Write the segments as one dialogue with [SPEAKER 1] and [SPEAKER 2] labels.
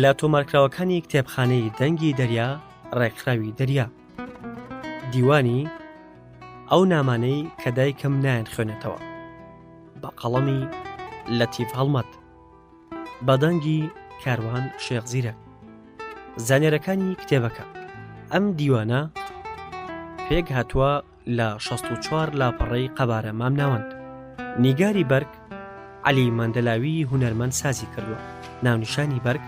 [SPEAKER 1] لە تۆمارکراوەکانی کتێبخانەی دەنگی دەریا ڕێکخراوی دەریا دیوانی ئەو نامانەی کە دایکم نایان خوێنێتەوە بە قەڵەمی لەتیف هەڵمەت بە دەنگی کاروان شێخ زیرەک زانیارەکانی کتێبەکە ئەم دیوانە پێک هاتووە لە 64 لاپەڕەی قەبارە مامناوەند نیگاری بەرگ عەلی مەندەلاوی هونەرمەند سازی کردووە ناونیشانی بەرگ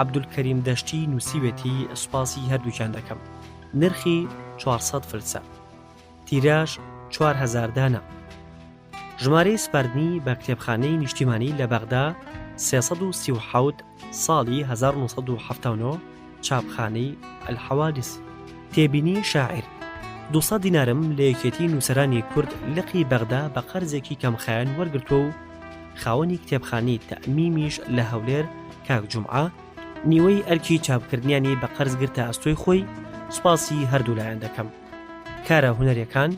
[SPEAKER 1] عەبدولکەریم دەشتی نووسیوێتی سوپاسی هەردووکیان دەکەم نرخی 400 فلسە تیراژ 4000 دانە ژمارەی سپاردنی بە کتێبخانەی نیشتیمانی لە بەغدا 337 ساڵی 1979 چاپخانەی الحوادث. تێبینی شاعیر، 200 دینارم لە یەکێتی نووسەرانی کورد لقی بەغدا بە قەرزێکی کەمخایەن وەرگرتووە و خاوەنی کتێبخانەی تەئمیمیش لە هەولێر کاک جومعە نیوەی ئەرکی چاپکردنیانی بە قەرز گرتە ئەستۆی خۆی، سوپاسی هەردوولایان دەکەم. کارە هونەریەکان،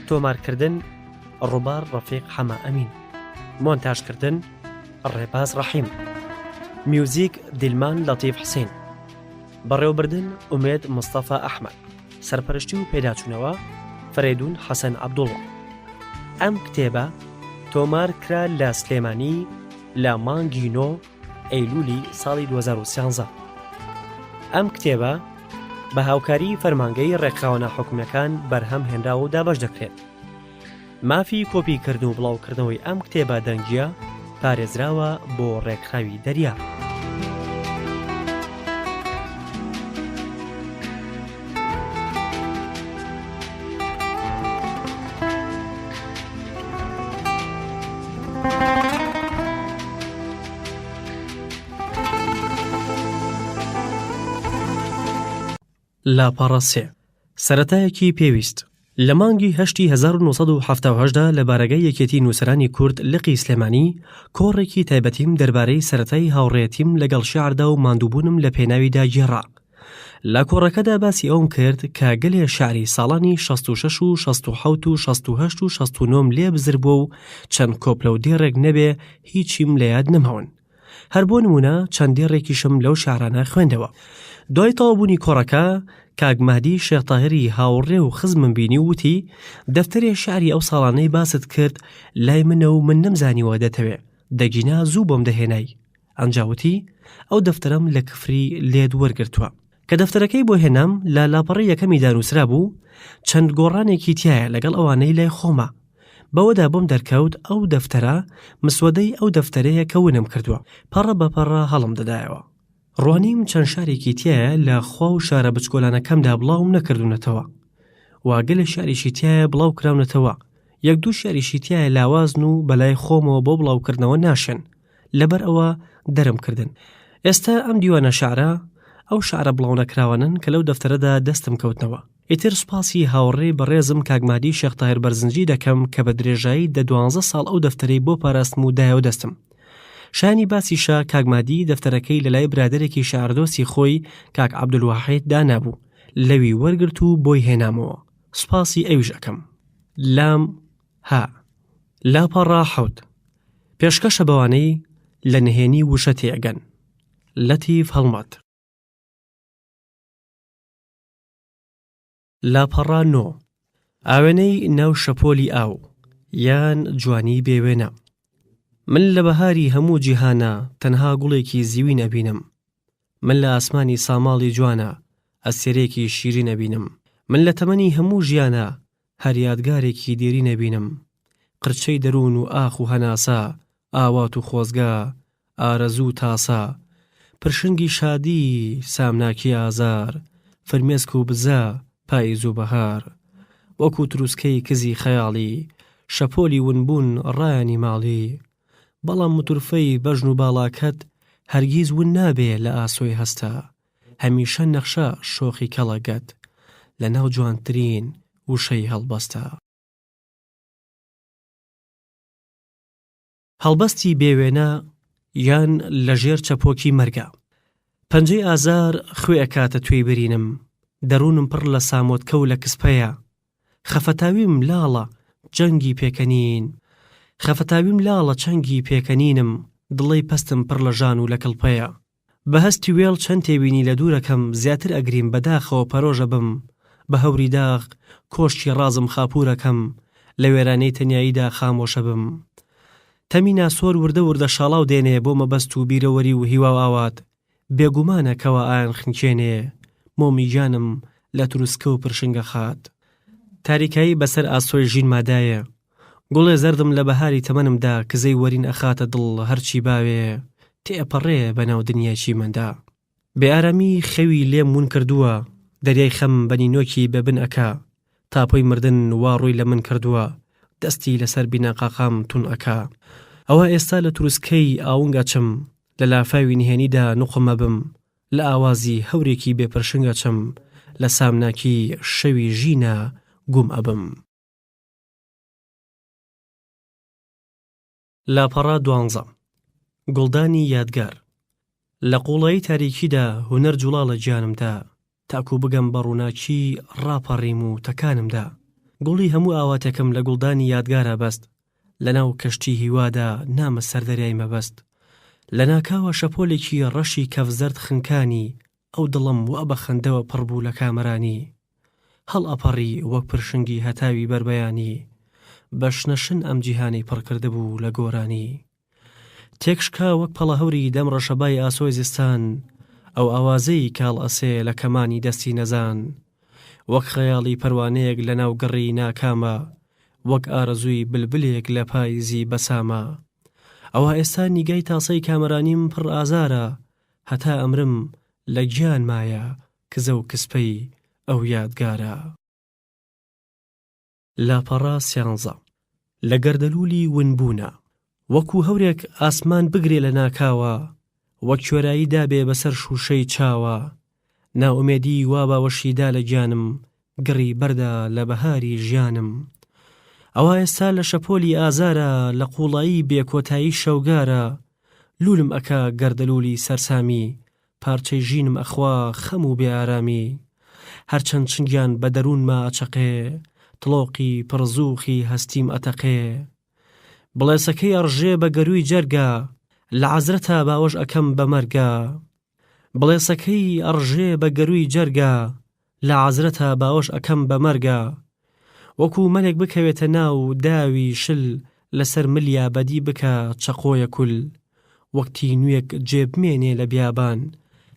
[SPEAKER 1] تۆمارکردن، ڕووبار ڕەفیق حەمە ئەمین. مۆنتاژکردن، ڕێباز ڕەحیم. میوزیک، دیلمان لەتیف حسین. بەڕێوەبردن، ئومێد مستەفا ئەحمەد. سەرپەرشتی و پێداچوونەوە، فەرەیدوون حەسەن عەبدوڵڵا. ئەم کتێبە تۆمار کرا لە سلێمانی لە مانگی نۆ ئەیلولی ساڵی 2013. ئەم کتێبە بە هاوکاری فەرمانگەی ڕێکخراوە ناحکومیەکان بەرهەم هێنراوە و دابەش دەکرێت. مافی کۆپی کردن و بڵاوکردنەوەی ئەم کتێبە دەنگییە پارێزراوە بۆ ڕێکخراوی دەریا. لاپەڕە سێ. سەرەتایەکی پێویست. لە مانگی هەشتی 1978 دا لە بارەگای یەکێتی نووسەرانی کورد لقی سلێمانی کۆڕێکی تایبەتیم دەربارەی سەرەتای هاوڕێیەتیم لەگەڵ شیعردا و ماندووبوونم لە پێناویدا گێڕا. لە کۆڕەکەدا باسی ئەوم کرد کە گەلێ شیعری ساڵانی 66 و 67 و 68 و 69 م لێ بزر بووە و چەند کۆپلە و دێڕێک نەبێ هیچیم لە یاد نەماون. هەر بۆ نموونە چەند دێڕێکیشم لەو شیعرانە خوێندەوە. دوای تەواوبوونی کۆڕەکە، کاک مەهدی شێخ تاهیری هاوڕێ و خزمم بینی و وتی، دەفتەرێ شیعری ئەو ساڵانەی باست کرد لای منە و من نەمزانیوە دەتەوێ، دەگینا زوو بۆم دەهێنای. ئەنجا وتی، ئەو دەفتەرەم لە کفری لێت وەرگرتووە. کە دەفتەرەکەی بۆ هێنام لە لاپەڕەی یەکەمیدا نووسرابوو، چەند گۆڕانێکی تیایە لەگەڵ ئەوانەی لای خۆمە. بەوەدا بۆم دەرکەوت ئەو دەفتەرە مسوەدەی ئەو دەفتەرەیە کە ونم کردووە. پەڕە بە پەڕە هەڵم دەدایەوە. ڕوانیم چەند شارێکی تیایە لە خوا و شارە بچکۆلانەکەمدا بڵاوم نەکردوونەتەوە. وا گەلێ شیعریشی تیایە بڵاو کراونەتەوە. یەک دوو شیعریشی تیایە لاوازن و بەلای خۆمەوە بۆ بڵاوکردنەوە ناشێن. لەبەر ئەوە دەرم کردن. ئێستا ئەم دیوانە شعرە ئەو شعرە بڵاونەکراوانەن کە لەو دەفتەرەدا دەستم کەوتنەوە. ئیتر سوپاسی هاوڕێی بەڕێزم کاک مەهدی شێخ تاهیر بەرزنجی دەکەم کە بە درێژایی دە دوانزە ساڵ ئەو دەفتەرەی بۆ پاراستم و دایەوە دەستم. شایانی باسیشە کاک مەهدی دەفتەرەکەی لە لای برادەرێکی شاعردۆستی خۆی کاک عەبدولواحید دانابوو، لەوی وەرگرت و بۆی هێنامەوە. سوپاسی ئەویش ئەکەم. لام. ها. لاپەڕە حەوت. پێشکەشە بەوانەی لە نهێنی وشە تێئەگەن. لەتیف هەڵمەت. لاپەڕە نۆ. ئاوێنەی ناو شەپۆلی ئاو، یان جوانی بێ وێنە. من لە بەهاری هەموو جیهانا تەنها گوڵێکی زیوین ئەبینم. من لە ئاسمانی ساماڵی جوانا ئەستێرەیەکی شیرین ئەبینم. من لە تەمەنی هەموو ژیانا هەر یادگارێکی دێرین ئەبینم. قرچەی دەروون و ئاخ و هەناسە، ئاوات و خۆزگە، ئارەزوو و تاسە، پرشنگی شادی، سامناکی ئازار، فرمێسک و بزە، پاییز و بەهار. وەکوو تروسکەی کزی خەیاڵی، شەپۆلی ونبوون ڕایانی ماڵی. بەڵام متورفەی بەژن و باڵاکەت هەرگیز ون نابێ لە ئاسۆی هەستە. هەمیشە نەخشە شۆخی کەڵەگەت لە ناو جوانترین وشەی هەڵبەستە. هەڵبەستی بێ وێنە یان لە ژێر چەپۆکی مەرگا. پەنجەی ئازار خوێ ئەکاتە توێی برینم، دەروونم پڕ لە سامۆتکە و لە کسپەیە. خەفەتاویم لاڵە جەنگی پێکەنین خەفەتاویم لاڵە چەنگی پێکەنینم، دڵەی پەستم پڕ لە ژان و لە کڵپەیە. بە هەستی وێڵ چەند تێبینی لە دوورەکەم زیاتر ئەگریم بە داخەوە پەرۆش ئەبم بە هەوری داغ کۆشکی ڕازم خاپوورەکەم لە وێرانەی تەنیاییدا خامۆش ئەبم تەمی ناسۆر وردە وردە شاڵاو دێنێ بۆ مەبەست و بیرەوەری و هیوا و ئاوات بێگومانە کەوا ئایانخنکێنێ مۆمی گیانم لە تروسکە و پرشنگ ئەخات. تاریکایی بەسەر ئاسۆی ژینما دایێ گوڵێ زەردم لە بەهاری تەمەنمدا کزەی وەرین ئەخاتە دڵ هەرچی باوێ تێئەپەڕێ بەناو دنیای چیمەندا. بێ ئارامی خەوی لێم ون کردووە دەریای خەم بە نینۆکی بێ بن ئەکا تاپۆی مردن وا ڕووی لە من کردووە دەستی لەسەر بیناقاقام تون ئەکا ئەوا ئێستا لە تروسکەی ئاونگ ئەچم لە لافاوی نهێنیدا نوقم ئەبم لە ئاوازی هەورێکی بێ پرشنگ ئەچم لە سامناکی شەوی ژینا گوم ئەبم. لاپەڕە دوانزە. گوڵدانی یادگار. لە قووڵایی تاریکیدا هونەر جوڵا لە گیانمدا تاکوو بگەم بە ڕووناکی ڕاپەڕیم و تەکانم دا. گوڵی هەموو ئاواتێکم لە گوڵدانی یادگارا بەست لەناو کەشتی هیوادا نامە سەر دەریای مەبەست. لەناکاوە شەپۆلێکی ڕەشی کەفزەرد خنکانی ئەو دڵەم وا بە خەندەوە پڕ بوو لە کامەرانی. هەڵئەپەڕی وەک پرشنگی هەتاوی بەربەیانی. بە شنەشن ئەم جیهانەی پڕ کردبوو لە گۆرانی. تێکشکا وەک پەڵەهەوری دەم ڕەشەبای ئاسۆی زستان. ئەو ئاوازەی کە هەڵئەسێ لە کەمانی دەستی نەزان. وەک خەیاڵی پەروانەیەک لە ناو گڕی ناکامە. وەک ئارەزووی بلبلێک لە پایزی بەسامە. ئەوا ئێستا نیگای تاسەی کامەرانیم پڕ ئازارە. هەتا ئەمرم لە گیانمایە کزە و کسپەی ئەو یادگارە. لاپەڕە سیانزە. لە گەردەلوولی ونبوونا. وەکوو هەورێک ئاسمان بگرێ لە ناکاوە، وەک کوێرایی دابێ بەسەر شووشەی چاوە، نائومێدی وا باوەشی دا لە گیانم، گڕی بەردا لە بەهاری ژیانم. ئەوا ئێستا لە شەپۆلی ئازارا، لە قووڵایی بێ کۆتایی شەوگارا، لوولم ئەکا گەردەلوولی سەرسامی، پارچەی ژینم ئەخوا خەم و بێ ئارامی. هەرچەند چنگیان بە دەروونما ئەچەقێ، تڵۆقی پڕ زووخی هەستیم ئەتەقێ. بڵێسەکەی ئەڕژێ بە گەرووی جەرگا، لە عەزرەتا باوەش ئەکەم بە مەرگا. بڵێسەکەی ئەڕژێ بە گەرووی جەرگا، لە عەزرەتا باوەش ئەکەم بە مەرگا. وەکوو مەلێک بکەوێتە ناو داوی شل لەسەر ملیا بەدی بکا چەقۆیە کول. وەک تینوویەک جێ بمێنێ لە بیابان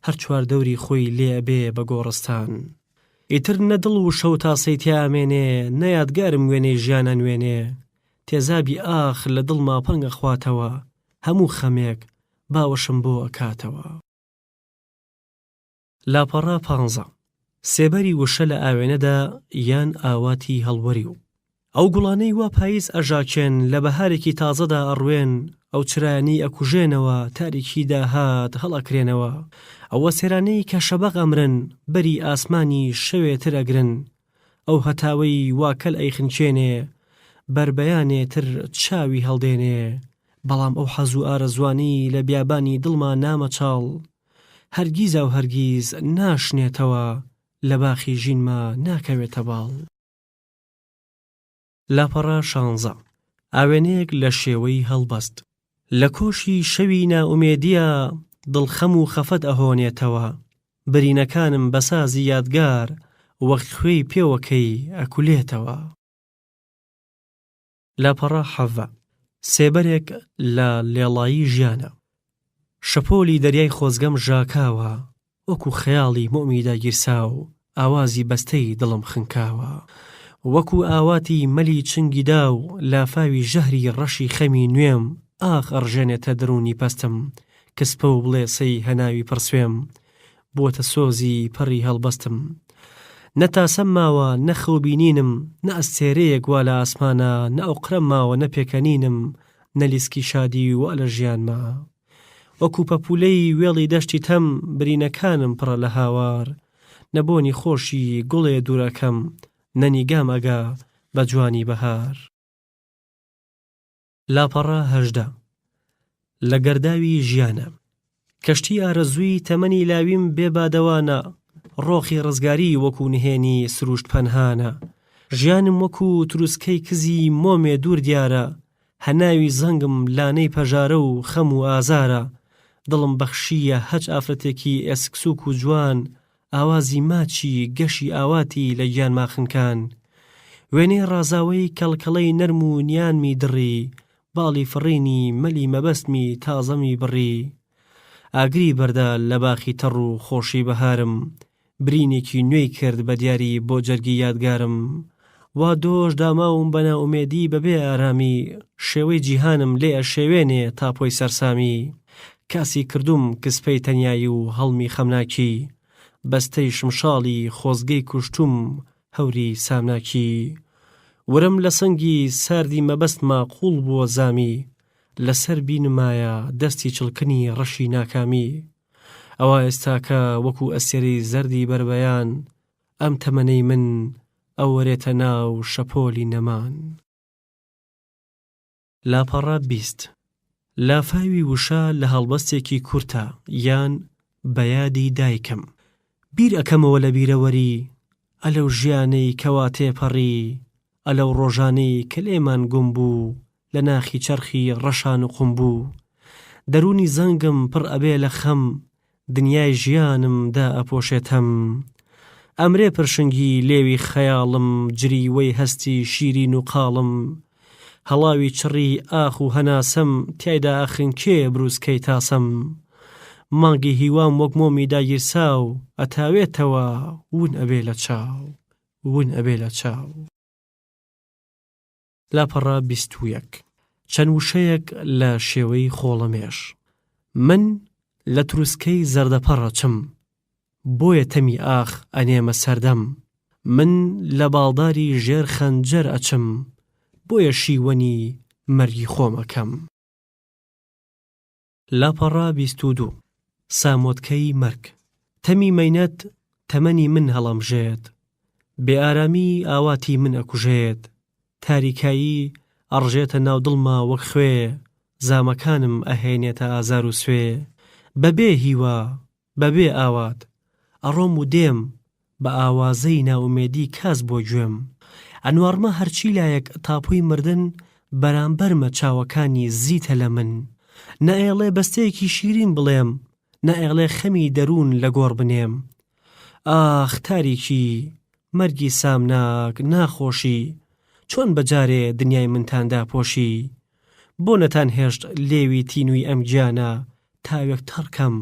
[SPEAKER 1] هەر چواردەوری خۆی لێ ئەبێ بە گۆڕستان. ئیتر نە دڵ وشە و تاسەی تیا ئەمێنێ نە یادگارم وێنەی ژیان ئەنوێنێ. تێزابی ئاخ لە دڵما پەنگ ئەخواتەوە هەموو خەمێک باوەشم بۆ ئەکاتەوە. لاپەڕە پانزە. سێبەری وشە لە ئاوێنەدا یان ئاواتی هەڵوەریو. ئەو گوڵانەی وا پاییز ئەژاکێن لە بەهارێکی تازەدا ئەڕوێن ئەو چرایانەی ئەکوژێنەوە تاریکی داهات هەڵئەکرێنەوە ئەو ئەستێرانەی کە شەبەق ئەمرن بەری ئاسمانی شەوێ تر ئەگرن ئەو هەتاوەی وا کەل ئەیخنکێنێ بەربەیانێ تر چاوی هەڵدێنێ بەڵام ئەو حەز و ئارەزوانەی لە بیابانی دڵما نامە چاڵ هەرگیزاو هەرگیز ناشنێتەوە لە باخی ژینما ناکەوێتە باڵ. لاپەڕە شانزە. ئاوێنەیەک لە شێوەی هەڵبەست. لە کۆشی شەوی نائومێدییا دڵ خەم و خەفەت ئەهۆنێتەوە برینەکانم بە سازی یادگار وەک خوێی پێوەکەی ئەکولێتەوە. لاپەڕە حەڤە. سێبەرێک لە لێڵایی ژیانە. شەپۆلی دەریای خۆزگەم ژاکاوە وەکو خەیاڵی مۆمی داگیرساو ئاوازی بەستەی دڵم خنکاوە وەکو ئاواتی مەلی چنگی داو لافاوی ژەهری ڕەشی خەمی نوێم ئاخ ئەڕژێنێتە دەروونی پەستم کسپە و بڵێسەی هەناوی پڕ سوێم بۆتە سۆزی پەڕی هەڵبەستم نە تاسەم ماوە نە خەو بینینم نە ئەستێرەیەک وا لە ئاسمانا نە ئۆقرەم ماوە نە پێکەنینم نە لیسکی شادی وا لە ژیانما وەکو پەپوولەی وێڵی دەشتی تەم برینەکانم پڕە لە هاوار نە بۆنی خۆشی گوڵێ دوور ئەکەم نە نیگام ئەگا بە جوانی بەهار. لاپەڕە 18. لە گەرداوی ژیانە. کەشتی ئارەزووی تەمەنی لاویم بێ بادەوانە، ڕۆخی ڕزگاری وەکو نهێنی سروشت پەنهانە. ژیانم وەکو تروسکەی کزی مۆمێ دوور دیارە، هەناوی زەنگم لانەی پەژارە و خەم و ئازارە. دڵم بەخشییە هەچ ئافرەتێکی ئێسکسووک و جوان ئاوازی ماچی گەشی ئاواتی لە گیانما خنکان. وێنەی ڕازاوەی کەڵکەڵەی نەرم و نیانمی دڕی، باڵی فڕینی مەلی مەبەستمی تازەمی بڕی. ئاگری بەردا لە باخی تەڕ و خۆشی بەهارم، برینێکی نوێی کرد بە دیاری بۆ جەرگی یادگارم. وا دۆش داماوم بە نائومێدی بە بێ ئارامی، شێوەی جیهانم لێ ئەشێوێنێ تاپۆی سەرسامی. کاسی کردووم کسپەی تەنیایی و هەڵمی خەمناکی، بەستەی شمشاڵی خۆزگەی کوشتووم هەوری سامناکی. ورم لە سنگی ساردی مەبەستما قووڵ بووە زامی، لەسەر بینمایە دەستی چڵکنی ڕەشی ناکامی. ئەوا ئێستاکە وەکو ئەستێرەی زەردی بەربەیان ئەم تەمەنەی من ئەوەرێتە ناو شەپۆلی نەمان. لاپەڕە 20. لافاوی وشە لە هەڵبەستێکی کورتە یان بە یادی دایکم. بیر ئەکەمەوە لە بیرەوەری ئەلەو ژیانەی کەوا تێپەڕی ئەلەو ڕۆژانەی کە لێمان گوم بوو لە ناخی چەرخی ڕەشا نوقم بوو دەروونی زەنگم پڕ ئەبێ لە خەم دنیای ژیانم دائەپۆشێ تەم ئەمرێ پرشنگی لێوی خەیاڵم جریوەی هەستی شیرین و قاڵم هەڵاوی چڕی ئاخ و هەناسەم تیایدا ئەخنکێ بروسکەی تاسەم مانگی هیوام وەک مۆمی داگیرساو ئەتاوێتەوە ون ئەبێ لە چاو ون ئەبێ لە چاو. لاپەڕە 21. چەند وشەیەک لە شێوەی خۆڵەمێش. من لە تروسکەی زەردەپەڕ ئەچم، بۆیە تەمی ئاخ ئەنێمە سەردەم. من لە باڵداری ژێر خەنجەر ئەچم، بۆیە شیوەنی مەرگی خۆم ئەکەم. لاپەڕە 22. سامۆتکەی مەرگ. تەمی مەینەت تەمەنی من هەڵەمژێت. بێ ئارامی ئاواتی من ئەکوژێت. تاریکایی ئەڕژێتە ناو دڵما وەک خوێ، زامەکانم ئەهێنێتە ئازار و سوێ. بە بێ هیوا، بە بێ ئاوات، ئەڕۆم و دێم، بە ئاوازەی نائومێدی کاس بۆ گوێم. ئەنواڕمە هەرچی لایەک تاپۆی مردن بەرامبەرمە چاوەکانی زیتە لە من. نە ئەیڵێ بەستەیەکی شیرین بڵێم، نە ئەیڵێ خەمی دەروون لە گۆڕ بنێم. ئاخ تاریکی، مەرگی سامناک، ناخۆشی، چۆن بە جارێ دنیای منتان داپۆشی؟ بۆ نەتان هێشت لێوی تینووی ئەم گیانە تاوێک تەڕ کەم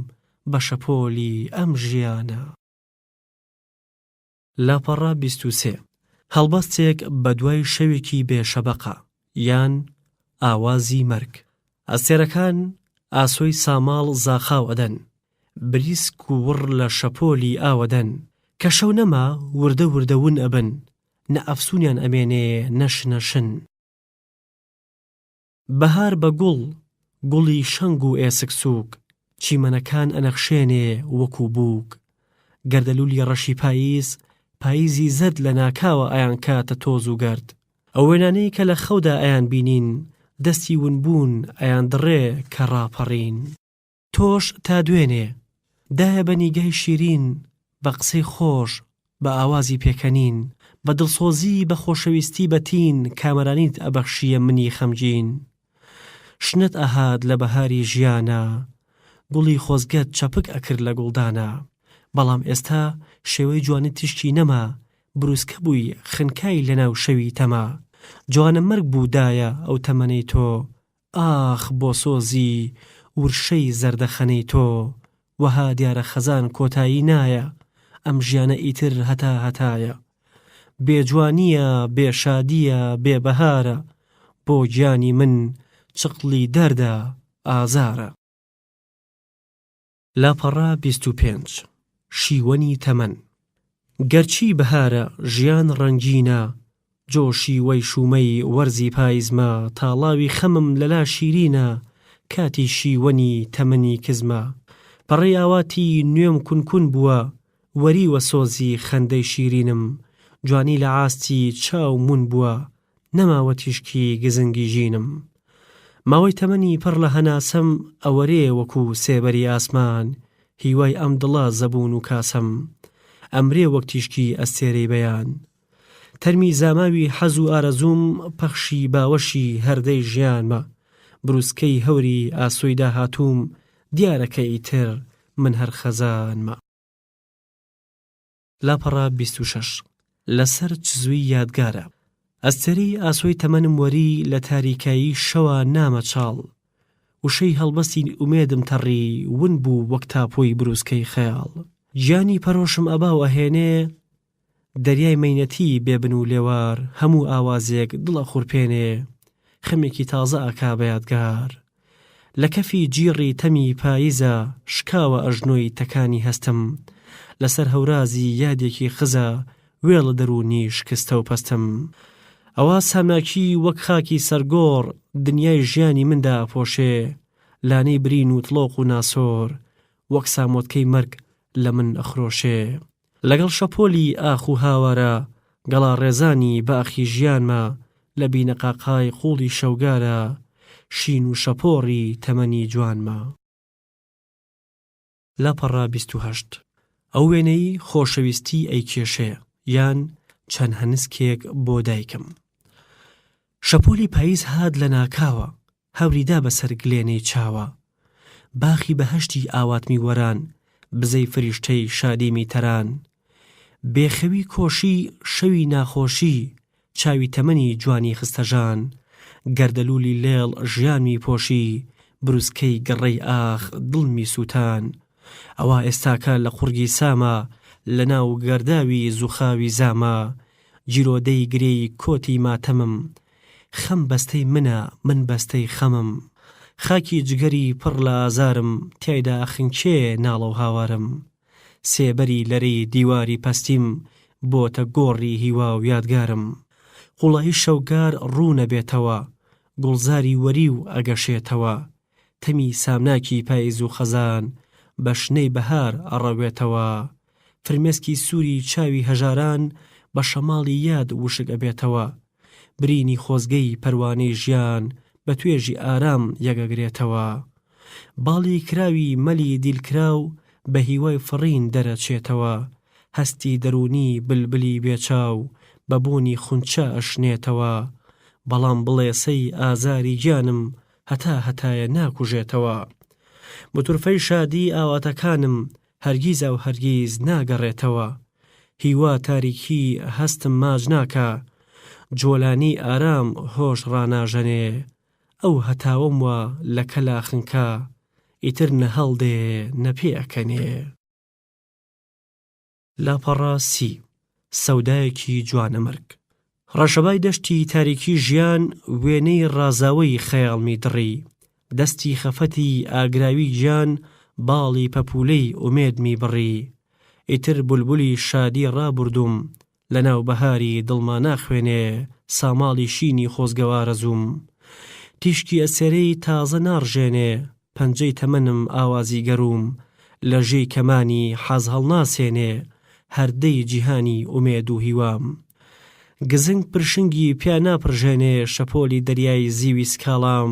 [SPEAKER 1] بە شەپۆلی ئەم ژیانە؟ لاپەڕە 23. هەڵبەستێک بە دوای شەوێکی بێ شەبەقە یان ئاوازی مەرگ. ئەستێرەکان ئاسۆی ساماڵ زاخاو ئەدەن، بریسک و وڕ لە شەپۆلی ئاو ئەدەن. کە شەو نەما وردە وردە ون ئەبن، نە ئەفسوونیان ئەمێنێ نە شنە شن. بەهار بە گوڵ، گوڵی شەنگ و ئێسک سووک، چیمەنەکان ئەنەخشێنێ وەکوو بووک. گەردەلوولی ڕەشی پاییز، پاییزی زەرد لە ناکاوە ئەیانکاتە تۆز و گەرد. ئەو وێنانەی کە لە خەودا ئەیانبینین، دەستی ونبوون ئەیاندڕێ کە ڕاپەڕین. تۆش تا دوێنێ، دایە بە نیگای شیرین، بە قسەی خۆش، بە ئاوازی پێکەنین، بە دڵسۆزی، بە خۆشەویستی بە تین کامەرانیت ئەبەخشییە منی خەمگین. شنەت ئەهات لە بەهاری ژیانا، گوڵی خۆزگەت چەپک ئەکرد لە گوڵدانا. بەڵام ئێستا شێوەی جوانیت تیشکی نەما، بروسکە بووی خنکای لەناو شەوی تەما. جوانەمەرگ بوو دایە ئەو تەمەنەی تۆ، ئاخ بۆ سۆزی ورشەی زەردەخەنەی تۆ وەها دیارە خەزان کۆتایی نایە ئەم ژیانە ئیتر هەتا هەتایە بێ جوانیە بێ شادیە بێ بەهارە بۆ گیانی من چقڵی دەردە ئازارە. لاپەڕە 25. شیوەنی تەمەن گەرچی بەهارە ژیان ڕەنگینە جۆشی وەیشوومەی وەرزی پایزمە تاڵاوی خەمم لەلا شیرینە کاتی شیوەنی تەمەنی کزمە پەڕەی ئاواتی نوێم کون کون بووە وەریوە سۆزی خەندەی شیرینم جوانی لە عاستی چاوم ون بووە نەماوە تیشکی گزنگی ژینم ماوەی تەمەنی پڕ لە هەناسەم ئەوەرێ وەکو سێبەری ئاسمان هیوای ئەم دڵە زەبوون و کاسەم ئەمرێ وەک تیشکی ئەستێرەی بەیان تەرمی زاماوی حەز و ئارەزووم پەخشی باوەشی هەردەی ژیانمە بروسکەی هەوری ئاسۆی داهاتووم. دیارە کە ئیتر من هەر خەزانمە. لاپەڕە 26 لەسەر چزووی یادگارە. ئەستێرەی ئاسۆی تەمەنم وەری لە تاریکایی شەوا نامە چاڵ. وشەی هەڵبەستی ئومێدم تەڕی ون بوو وەک تاپۆی بروسکەی خەیاڵ. گیانی پەرۆشم ئەبا و ئەهێنێ دەریای مەینەتی بێ بن و لێوار هەموو ئاوازێک دڵ ئەخورپێنێ خەمێکی تازە ئەکا بە یادگار. لە کەفی جیڕی تەمی پایزە شکاوە ئەژنۆی تەکانی هەستم لەسەر هەورازی یادێکی خزە وێڵە دەروونی شکستە و پەستم ئەوا سامناکی وەک خاکی سەرگۆڕ دنیای ژیانی من دائەپۆشێ لانەی برین و تڵۆق و ناسۆر وەک سامۆتکەی مەرگ لە من ئەخرۆشێ لەگەڵ شەپۆلی ئاخ و هاوارە گەڵاڕێزانی باخی ژیانمە لە بینەقاقای قووڵی شەوگارە شین و شەپۆڕی تەمەنی جوانمە. لاپەڕە 28. ئەو وێنەی خۆشەویستی ئەیکێشێ یان چەند هەنسکێک بۆ دایکم. شەپۆلی پاییز هات لە ناکاوە هەوری دا بەسەر گلێنەی چاوە باخی بەهەشتی ئاواتمی وەران بزەی فریشتەی شادیمی تەران بێ خەوی کۆشی شەوی ناخۆشی چاوی تەمەنی جوانی خستە ژان گەردەلوولی لێڵ ژیانمی پۆشی بروسکەی گڕەی ئاخ دڵمی سووتان ئەوا ئێستاکە لە قوڕگی سامە لە ناو گەرداوی زووخاوی زامە گیرۆدەی گرێی کۆتی ماتەمم خەم بەستەی منە من بەستەی خەمم خاکی جگەری پڕ لە ئازارم تیایدا ئەخنکێ ناڵە و هاوارم سێبەری لەرەی دیواری پەستیم بۆتە گۆڕی هیوا و یادگارم قوڵایی شەوگار ڕوو نەبێتەوە گوڵزاری وەریو ئەگەشێتەوە تەمی سامناکی پایز و خەزان بە شنەی بەهار ئەڕەوێتەوە فرمێسکی سووری چاوی هەژاران بە شەماڵی یاد وشک ئەبێتەوە برینی خۆزگەی پەروانەی ژیان بە توێژی ئارام یەکئەگرێتەوە. باڵی کراوی مەلی دیلکراو بە هیوای فڕین دەرەچێتەوە. هەستی دەروونی بلبلی بێچاو بە بۆنی خونچە ئەشنێتەوە. بەڵام بڵێسەی ئازاری گیانم هەتا هەتایە ناکوژێتەوە. موتورفەی شادی ئاواتەکانم هەرگیزاو هەرگیز ناگەڕێتەوە هیوا تاریکی هەستم ماچ ناکا جۆلانی ئارام هۆش ڕاناژەنێ ئەو هەتاوەم وا لە کەلا خنکا ئیتر نە هەڵدێ نە پێ ئەکەنێ. لاپەڕە سی، سەودایەکی جوانەمەرگ. ڕەشەبای دەشتی تاریکی ژیان وێنەی ڕازاوەی خەیاڵمی دڕی، دەستی خەفەتی ئاگراوی گیان باڵی پەپوولەی ئومێدمی بڕی. ئیتر بولبولی شادی ڕابوردووم لەناو بەهاری دڵما ناخوێنێ ساماڵی شینی خۆزگەو ئارەزووم. تیشکی ئەستێرەی تازە ناڕژێنێ پەنجەی تەمەنم ئاوازی گەرووم لە ژێی کەمانی حەز هەڵناسێنێ هەردەی جیهانی ئومێد و هیوام. گزنگ پرشنگی پیا ناپرژێنێ شەپۆلی دەریای زیوی سکاڵام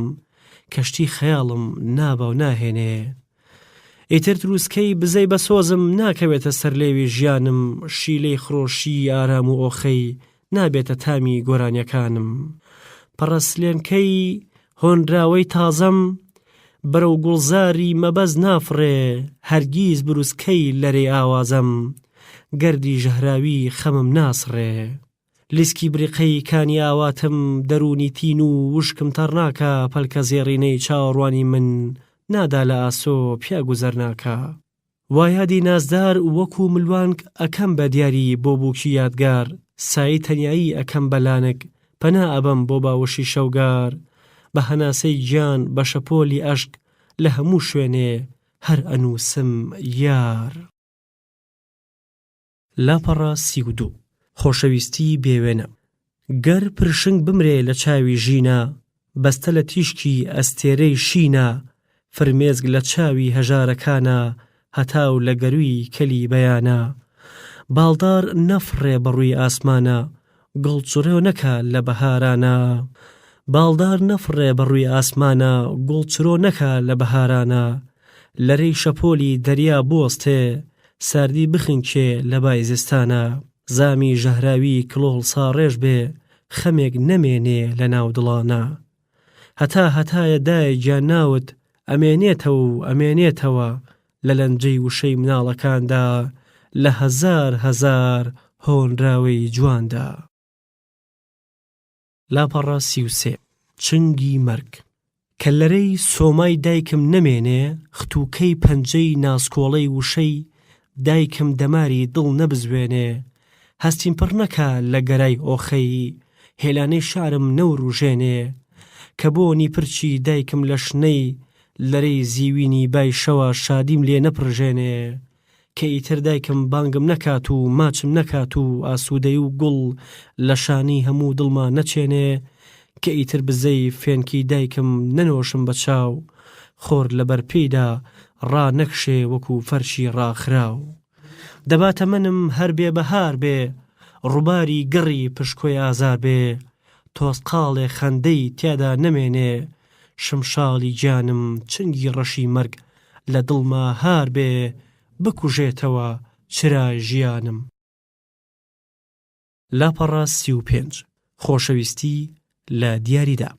[SPEAKER 1] کەشتی خەیاڵم نابا و ناهێنێ ئیتر تروسکەی بزەی بە سۆزم ناکەوێتە سەر لێوی ژیانم شیلەی خرۆشی ئارام و ئۆخەی نابێتە تامی گۆرانیەکانم پەڕەسلێنکەی هۆنراوەی تازەم بەرەو گوڵزاری مەبەست نافڕێ هەرگیز بروسکەی لەرەی ئاوازەم گەردی ژەهراوی خەمم ناسڕێ لیسکی بریقەی کانی ئاواتم دەروونی تین و وشکم تەڕ ناکا پەلکە زێڕینەی چاوەڕوانی من نادا لە ئاسۆ پیا گوزەر ناکا وا یادی نازدار وەکوو ملوانک ئەکەم بە دیاری بۆ بووکی یادگار سایەی تەنیایی ئەکەم بە لانک پەنا ئەبەم بۆ باوەشی شەوگار بە هەناسەی گیان بە شەپۆلی ئەشک لە هەموو شوێنێ هەر ئەنووسم یار. لاپەڕە 32. خۆشەویستی بێ وێنە. گەر پرشنگ بمرێ لە چاوی ژینا، بەستە لە تیشکی ئەستێرەی شینا، فرمێسک لە چاوی هەژارەکانا، هەتاو لە گەرووی کەلی بەیانا. باڵدار نەفڕێ بە ڕووی ئاسمانا، گوڵ چرۆ نەکا لە بەهارانا. باڵدار نەفڕێ بە ڕووی ئاسمانا، گوڵ چرۆ نەکا لە بەهارانا. لەرەی شەپۆلی دەریا بوەستێ، ساردی بخنکێ لە بای زستانا. زامی ژەهراوی کڵۆڵ ساڕێژ بێ، خەمێک نەمێنێ لە ناو دڵانا. هەتا هەتایە دایە گیان ناوت. ئەمێنێتەوە و ئەمێنێتەوە لە لەنجەی وشەی مناڵەکاندا لە هەزارهەزار هۆنراوەی جواندا. لاپەڕە 33 چنگی مەرگ کە لەرەی سۆمای دایکم نەمێنێ ختووکەی پەنجەی ناسکۆڵەی وشەی دایکم دەماری دڵ نەبزوێنێ هەستیم پڕ نەکا لە گەرای ئۆخەی هێلانەی شارم نەوروژێنێ کە بۆنی پرچی دایکم لە شنەی لەرەی زیوینی بای شەوا شادیم لێ نەپڕژێنێ کە ئیتر دایکم بانگم نەکات و ماچم نەکات و ئاسوودەی و گوڵ لە شانی هەموو دڵما نەچێنێ کە ئیتر بزەی فێنکی دایکم نەنۆشم بە چاو خۆر لە بەر پێیدا ڕا نەکشێ وەکوو فەرشی ڕاخراو دەبا تەمەنم هەر بێ بەهار بێ ڕووباری گڕی پشکۆی ئازار بێ تۆزقاڵێ خەندەی تیادا نەمێنێ شمشاڵی گیانم چنگی ڕەشی مەرگ لە دڵما هار بێ بکوژێتەوە چرای ژیانم. لاپەڕە 35 خۆشەویستی لە دیاریدا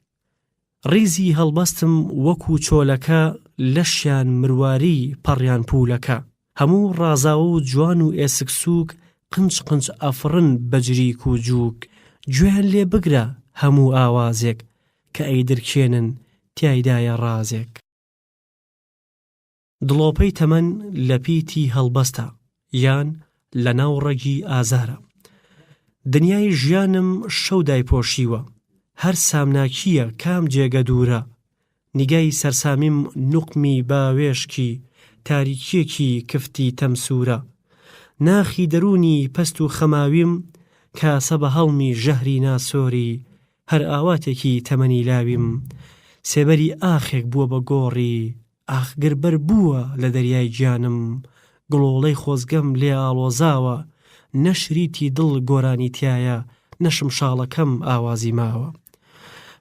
[SPEAKER 1] ڕیزی هەڵبەستم وەکوو چۆلەکە لەشیان مرواری پەڕیان پوولەکە هەموو ڕازاوە و جوان و ئێسک سووک قنچ قنچ ئەفڕن بە جریک و جووک گوێیان لێ بگرە هەموو ئاوازێک کە ئەیدرکێنن تیایدایە ڕازێک. دڵۆپەی تەمەن لە پیتی هەڵبەستە یان لە ناو ڕەگی ئازارە. دنیای ژیانم شەو دایپۆشیوە، هەر سامناکییە کام جێگە دوورە؟ نیگای سەرسامیم نوقمی باوێشکی تاریکییەکی کفتی تەمسوورە. ناخی دەروونی پەست و خەماویم کاسە بە هەڵمی ژەهری ناسۆری هەر ئاواتێکی تەمەنی لاویم سێبەری ئاخێک بووە بە گۆڕی ئاخگر بەر بووە لە دەریای گیانم گڵۆڵەی خۆزگەم لێ ئاڵۆزاوە نە شریتی دڵ گۆرانی تیایە نە شمشاڵەکەم ئاوازی ماوە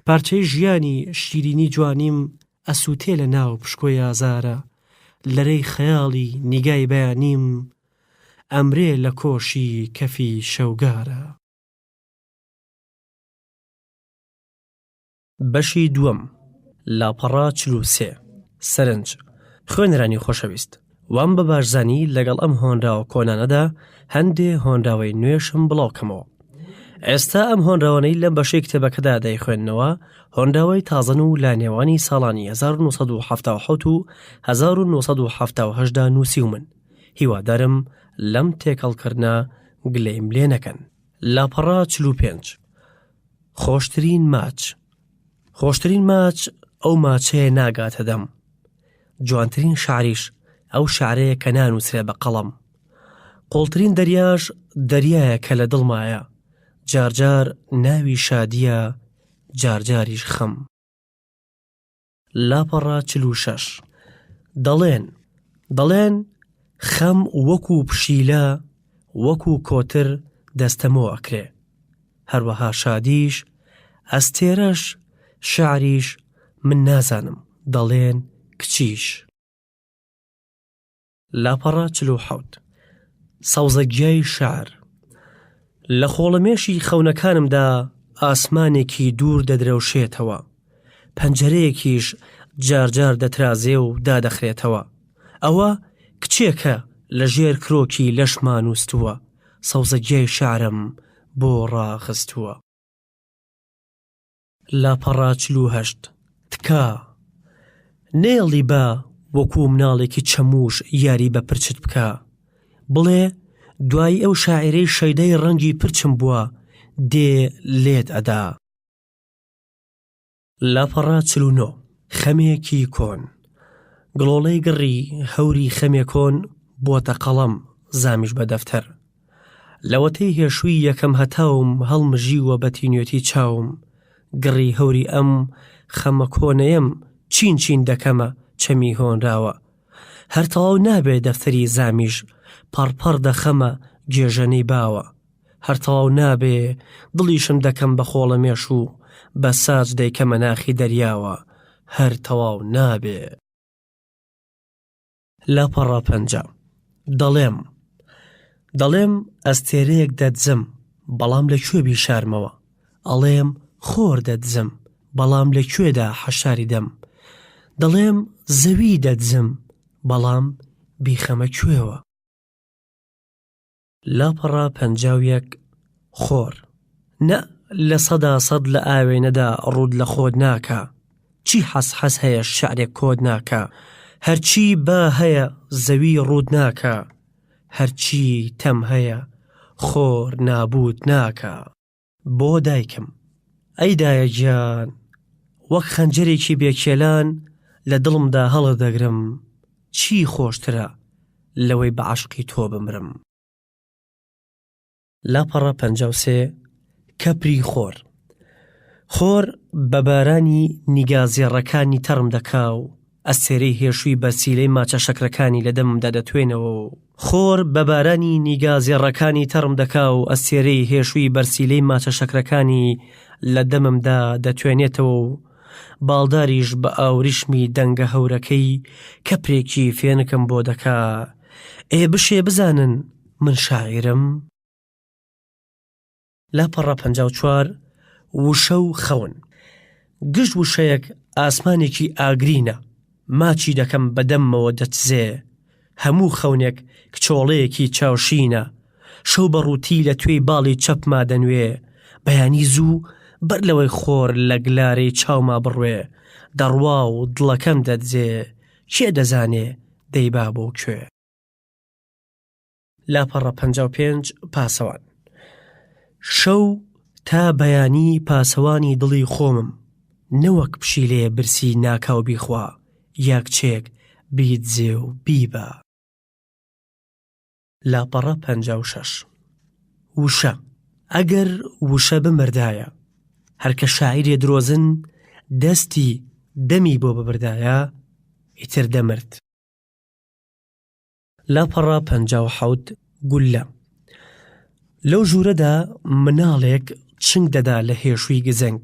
[SPEAKER 1] پارچەی ژیانی شیرینی جوانیم ئەسووتێ لە ناو پشکۆی ئازارە لەرەی خەیاڵی نیگای بەیانیم ئەمرێ لە کۆشی کەفی شەوگارە. بەشی دووەم، لاپەڕە 43 سەرنج، خوێنەرانی خۆشەویست، وام بە باش زانی لەگەڵ ئەم هۆنراوە کۆنانەدا هەندێ هۆنراوەی نوێشم بڵاو کەمەوە. ئێستا ئەم هۆنراوانەی لەم بەشەی کتێبەکەدا دەیخوێننەوە هۆنراوەی تازەن و لە نێوانی ساڵانی 1970 و 1970 دا نووسیومن. هیوادارم لەم تێکەڵکردنە گلەیم لێ نەکەن. لاپەڕە 45 خۆشترین ماچ خۆشترین ماچ ئەو ماچەیە ناگاتە دەم جوانترین شعریش ئەو شعرەیە کە نانووسرێ بە قەڵەم قوڵترین دەریاش دەریایە کە لە دڵمایە جارجار ناوی شادیە جارجاریش خەم لاپەڕە 46 دەڵێن دەڵێن خەم وەکو پشیلە وەکو کۆتر دەستەمۆ ئەکرێ هەروەها شادیش ئەستێرەش شعریش من نازانم دەڵێن کچیش. لاپەڕە 47 سەوزەگیای شعر لە خۆڵەمێشی خەونەکانمدا ئاسمانێکی دوور دەدرەوشێتەوە پەنجەرەیەکیش جارجار دەترازێ و دادەخرێتەوە ئەوە کچێکە لە ژێر کرۆکی لەشما نووستووە سەوزەگیای شعرم بۆ ڕاخستووە. لاپەڕە 48 تکا نەیەڵی با وەکوو مناڵێکی چەمووش یاری بە پرچت بکا. بڵێ دوایی ئەو شاعیرەی شەیدای ڕەنگی پرچم بووە دێ لێت ئەدا. لاپەڕە 49 خەمێکی کۆن گڵۆڵەی گڕی هەوری خەمێ کۆن بۆتە قەڵەم زامیش بە دەفتەر. لەوەتەی هێشووی یەکەم هەتاوم هەڵمژیوە بە تینوێتی چاوم گڕی هەوری ئەم خەمە کۆنەیەم چین چین دەکەمە چەمی هۆنراوە هەر تەواو نابێ دەفتەری زامیش پەڕ پەڕ دەخەمە گێژەنەی باوە هەر تەواو نابێ دڵیشم دەکەم بە خۆڵەمێش و بە ساج دەیکەمە ناخی دەریاوە هەر تەواو نابێ. لاپەڕە 50 دەڵێم دەڵێم ئەستێرەیەک دەدزم بەڵام لە کوێ بیشارمەوە ئەڵێم خۆر دەدزم بەڵام لە کوێدا حەشاری دەم. دەڵێم زەوی دەدزم بەڵام بیخەمە کوێوە؟ لاپەڕە 51 خۆر نە 100% لە ئاوێنەدا ڕووت لە خۆت ناکا چی حەس حەس هەیە شعرێک کۆت ناکا هەرچی با هەیە زەوی ڕووت ناکا هەرچی تەم هەیە خۆر نابووت ناکا. بۆ دایکم. ئەی دایە گیان، وەک خەنجەرێکی بێ کێلان لە دڵمدا هەڵتدەگرم، چی خۆشترە لەوەی بە عەشقی تۆ بمرم. لاپەڕە 53 کەپری خۆر خۆر بە بارانی نیگا زێڕەکانی تەڕم دەکا و ئەستێرەی هێشووی بەرسیلەی ماچە شەکرەکانی لە دەممدا دەتوێنەوە و خۆر بە بارانی نیگا زێڕەکانی تەڕم دەکا و ئەستێرەی هێشووی بەرسیلەی ماچە شەکرەکانی لە دەممدا دەتوێنێتەوە و باڵداریش بە ئاوریشمی دەنگە هەورەکەی کەپرێکی فێنکم بۆ دەکا. ئێ بشێ بزانن من شاعیرم؟ لاپەڕە 54 وشە و خەون گشت وشەیەک ئاسمانێکی ئاگرینە ماچی دەکەم بە دەممەوە دەچزێ هەموو خەونێک کچۆڵەیەکی چاوشینە شەو بە ڕووتی لە توێی باڵی چەپما دەنوێ بەیانی زوو بەر لەوەی خۆر لە گلارەی چاوما بڕوێ دەڕوا و دڵەکەم دەدزێ کێ دەزانێ دەیبا بۆ کوێ؟ لاپەڕە 55 پاسەوان شەو تا بەیانی پاسەوانی دڵی خۆمم نەوەک پشیلەیە برسی ناکاو بیخوا یا کچێک بیدزێ و بیبا. لاپەڕە 56 وشە ئەگەر وشە بمردایە هەرکە شاعیرێ درۆزن دەستی دەمی بۆ ببردایە ئیتر دەمرد. لاپەڕە 57 گوللە لەو ژوورەدا مناڵێک چنگ دەدا لە هێشووی گزنگ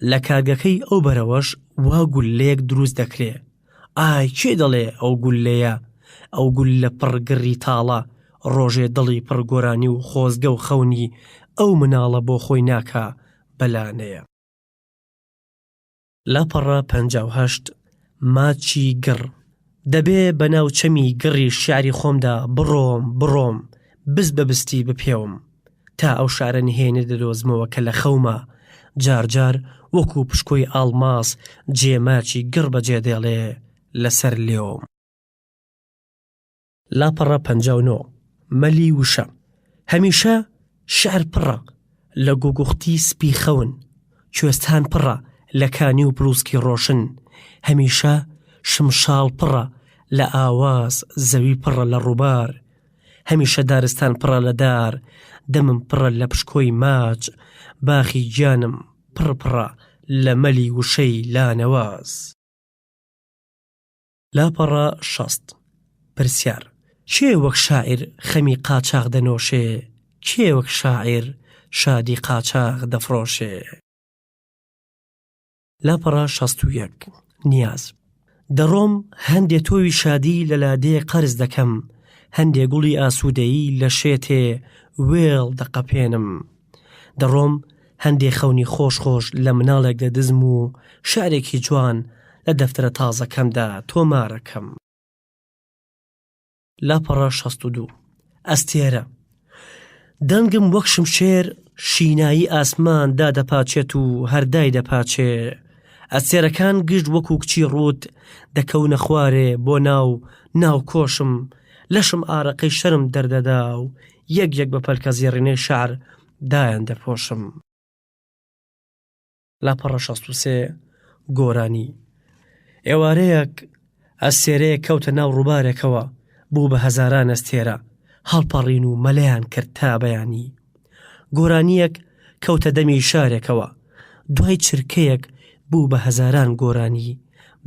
[SPEAKER 1] لە کارگەکەی ئەو بەرەوەش وا گوللەیەک دروست دەکرێ ئای کێ دەڵێ ئەو گوللەیە ئەو گوللە پڕ گڕی تاڵە ڕۆژێ دڵی پڕ گۆرانی و خۆزگە و خەونی ئەو مناڵە بۆ خۆی ناکا بەلانەیە. لاپەڕە 58 ماچی گڕ دەبێ بە ناو چەمی گڕی شیعری خۆمدا بڕۆم بڕۆم بست بە بستی بپێوم تا ئەو شارە نهێنی دەدۆزمەوە کە لە خەوما جار جار وەکوو پشکۆی ئاڵماس جێ ماچی گڕ بەجێ دێڵێ لەسەر لێوم. لاپەڕە 59 مەلی وشە هەمیشە شعر پڕە لە گوگوختی سپی خەون کوێستان پڕە لە کانی و بروسکی ڕۆشن هەمیشە شمشاڵ پڕە لە ئاواز زەوی پڕە لە ڕووبار هەمیشە دارستان پڕە لە دار دەمم پڕە لە پشکۆی ماچ باخی گیانم پڕ پڕە لە مەلی وشەی لانەواز. لاپەڕە 60 پرسیار، کێ وەک شاعیر خەمی قاچاغ دەنۆشێ، کێ وەک شاعیر شادی قاچاغ دەفڕۆشێ؟ لاپەڕە 61 نیاز، دەڕۆم هەندێ تۆوی شادی لە لادێ قەرز دەکەم، هەندێ گوڵی ئاسوودەیی لە شێتێ وێڵ دەقەپێنم. دەڕۆم هەندێ خەونی خۆش خۆش لە مناڵێک دەدزم و شعرێکی جوان لە دەفتەرە تازەکەمدا تۆمارەکەم. لاپەڕە 62 ئەستێرە دەنگم وەک شمشێر شینایی ئاسمان دادەپاچێت و هەر دایدەپاچێ. ئەستێرەکان گشت وەکو کچی ڕووت دەکەونە خوارێ بۆ ناو ناو کۆشم، لەشم ئارەقەی شەرم دەردەدا و یەک یەک بە پەلکە زێڕینەی شەعر دایان دەپۆشم. لاپەڕە 63 گۆرانی ئێوارەیەک ئەستێرەیەک کەوتە ناو ڕووبارێکەوە بوو بە هەزاران ئەستێرە هەڵپەڕین و مەلەیان کرد تا بەیانی گۆرانییەک کەوتە دەمی شارێکەوە دوای چرکەیەک بوو بە هەزاران گۆرانی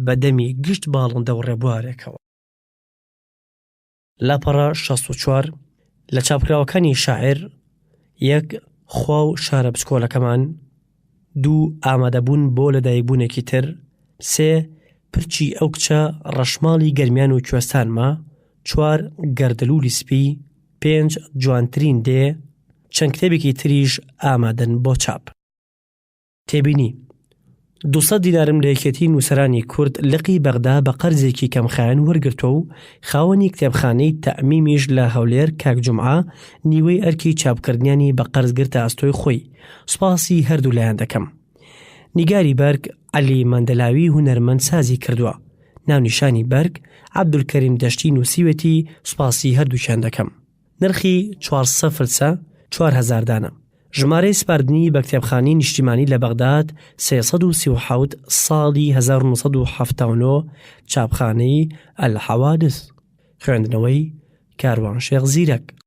[SPEAKER 1] بە دەمی گشت باڵندە و ڕێبوارێکەوە. لاپەڕە 64 لە چاپکراوەکانی شاعیر، یەک خوا و شارە بچکۆلەکەمان، دوو ئامادەبوون بۆ لەدایکبوونێکی تر، سێ پرچی ئەو کچە ڕەشماڵی گەرمیان و کوێستانمە، چوار گەردەلوولی سپی، پێنج جوانترین دێ، چەند کتێبێکی تریش ئامادەن بۆ چاپ. تێبینی. 200 دینارم لە یەکێتی نووسەرانی کورد لقی بەغدا بە قەرزێکی کەمخایەن وەرگرتووە و خاوەنی کتێبخانەی تەئمیمیش لە هەولێر کاک جومعە نیوەی ئەرکی چاپکردنیانی بە قەرز گرتە ئەستۆی خۆی. سوپاسی هەردوو لایان دەکەم. نیگاری بەرگ عەلی مەندەلاوی هونەرمەند سازی کردووە. ناونیشانی بەرگ عەبدولکەریم دەشتی نووسیوێتی سوپاسی هەردووکیان دەکەم. نرخی 400 فلسە 4000 دانە. ژمارەی سپاردنی بە کتێبخانەی نیشتیمانی لە بەغداد 337 ساڵی 1979 چاپخانەی الحوادث. خوێندنەوەی، کاروان شێخ زیرەک.